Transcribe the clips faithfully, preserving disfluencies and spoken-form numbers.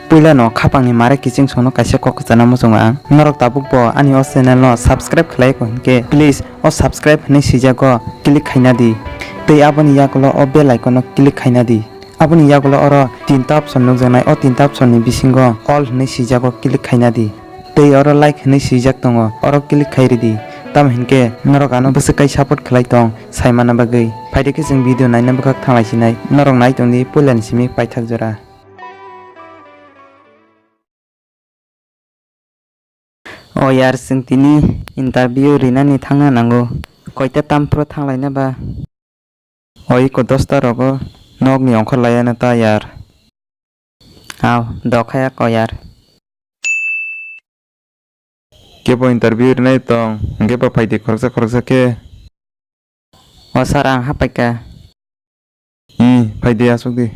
Puila no khapang ni mare kiching song no kaisa kok kwchana muchungo ang. Norok tabuk bo ani o channel no subscribe khlai ko hinkhe please o subscribe hinwi swijak o click khaina di. Tei aboni yagulo o bell icon no click khaina di. Aboni yagulo oro tinta option nukjaknai, o tinta option ni bisingo all hinwi swijak o click khaina di. Tei oro like hinwi swijak tongo, oro click khai ridi. Tamo hinkhe norok ano bwswk kai support khlai tong saimana bagwi. Phaidi khe chwng video naina bwkhak thanglai sinai. Norok nai tongdi puilani simi paithak jora. O yar, chwng tini interview rinani thangna nango. Koita tamphro thanglaina ba? O iko dosta rogo nokni ongkhor laiya na ta yar. Aw, dokhaya ko yar. Kebo interview rinai tong, hwnkhe ba phaidi khoroksa khoroksa khe. O sir, ang hapaikha. Hmm, phaidi aswk di.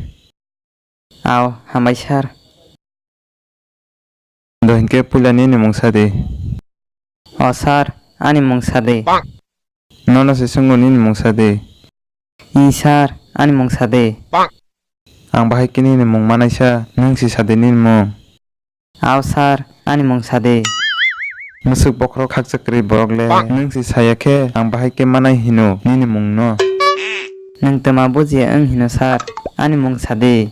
Aw, hambai sir. Do hinkhe puila nini mung sa di. O sir, ani mung sa di. Nono se swngo nini mung sa di. I sir, ani mung sa di. Ang bahai khe nini mung manaisa, nwng si sa di nini mung. Aw sir, ani mung sa di. Mwswk bokhorok khakchak kwrwi borok le, nwng si saya khe ang bahai khe manai hino nini mung no. Nwng twma bujiya wng hino sir, ani mung sa di.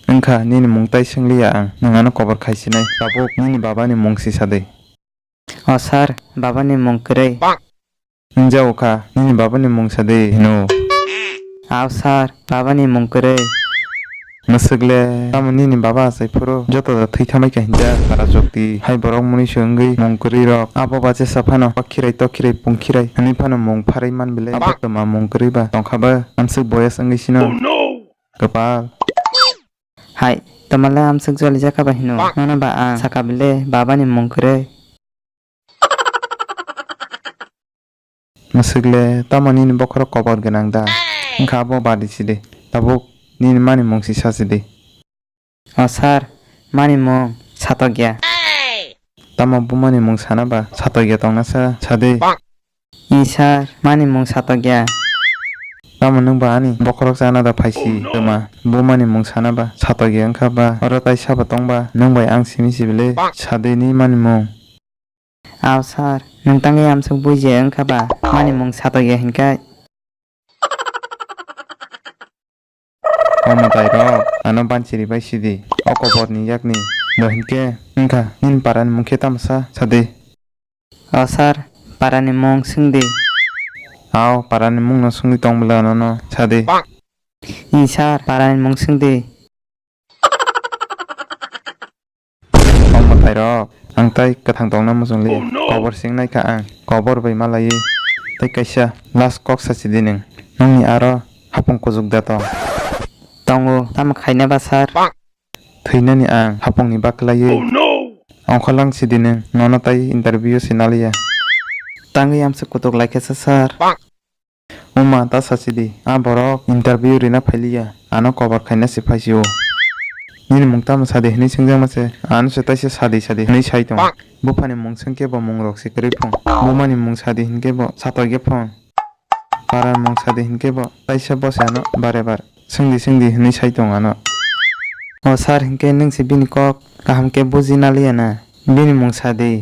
Wngkha nini mung tai swngliya ang, nwng ano kobor khai sinai. Tabuk nini baba ni mung si sa di. O sir, baba ni mung kwrwi. Wngjago kha, nini baba ni mung sa di hino. Aw sir, baba ni mung kwrwi. Mwswk le, tamo nini baba achai phuru joto da thwi thamai kha hinjak, para jokti hai borok mwnwi se wngwi mung kwrwi rok. Abo ba jesa phano, o khirai to khirai pung khirai hwnwi phano mung pharwi man bile, tama mung kwrwi ba tongkha ba, amswk boyas wngwi sino. Kwpal. Hai, tama le amswk jolijak kha ba hino? Nono ba ang saka bile baba ni mung kwrwi. Mwswk le tamo nini bokhorok kobor gwnang da? Wngkha abo badi sidi. Tabuk nini mani mung si sa sidi. O sir, mani mung Satokya. Tamo bumani mung sana ba Satokya tongna sa, sa di. I sir, mani mung Satokya. Tamo nwng ba ani bokhorok chana da phaisi, twma? Bumani mung sana ba Satokya wngkha ba? Oro tai sabo tong ba, nwng bai ang simi sibili sa di ni mani mung. Aw sir, nwng tangwi amswk bujiya wngkha ba? Mani mung Satokya hinkai. O mwtai rok, ano bansiri bai sidi, o kobor ni yakni. Do hinkhe, wngkha, nini para ni mung khe tamo sa, sa di. O sir, para ni mung swng di. Aw, para ni mung no swngwi tong bwla nono, sa di. I sir, para ni mung swng di. O mwtai rok, ang tai kwthang tongna muchung li. Kobor sing nai kha ang, kobor bai malaiwi. Tai kaisa last kok sa sidi nwng. Nongni aro hapung kuchuk da tong? Tongo, tamo khaina ba sir? Thwinani ang hapung ni baklaiwi. Ongkholang sidi nwng, nono tai interview se naliya. Tangwi amswk kutuk laikha sa sir. Uma, ta sachidi, a borok interview rina phailiya, ano kobor khaina se phaisio. Nini mung tamo sadi hinwi swngjakma se, ano se taisa sadi sadi hinwi sai tongo. Buphani mung swngkhe bo mung rok se kwrwi phung. Bumani mung sadi hinkhe bo satokya phung. Parani mung sadi hinkhe bo taisa bo se ano bare bar. Swngdi swngdi hinwi sai tong ano. O sir, hinkhe nwng se bini kok kaham khe buji naliya na? Bini mung sadi.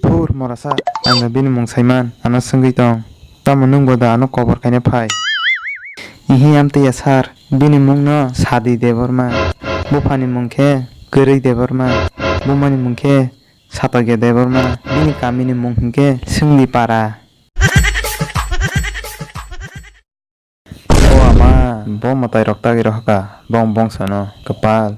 Phur morasa, ang no bini mung saiman, ano swngwi tong. Tamo nwng bo da ano kobor khaina phai? Ihi amtwi ya sir, bini mung no Sadi Debbarma. Buphani mung khe Kwrwi Debbarma. Bumani mung khe Satokya Debbarma. Bini kami ni mung hinkhe Swngdi Para. O ama, bo mwtai rok tagwi rohorkha, bong bongsono, kwpal.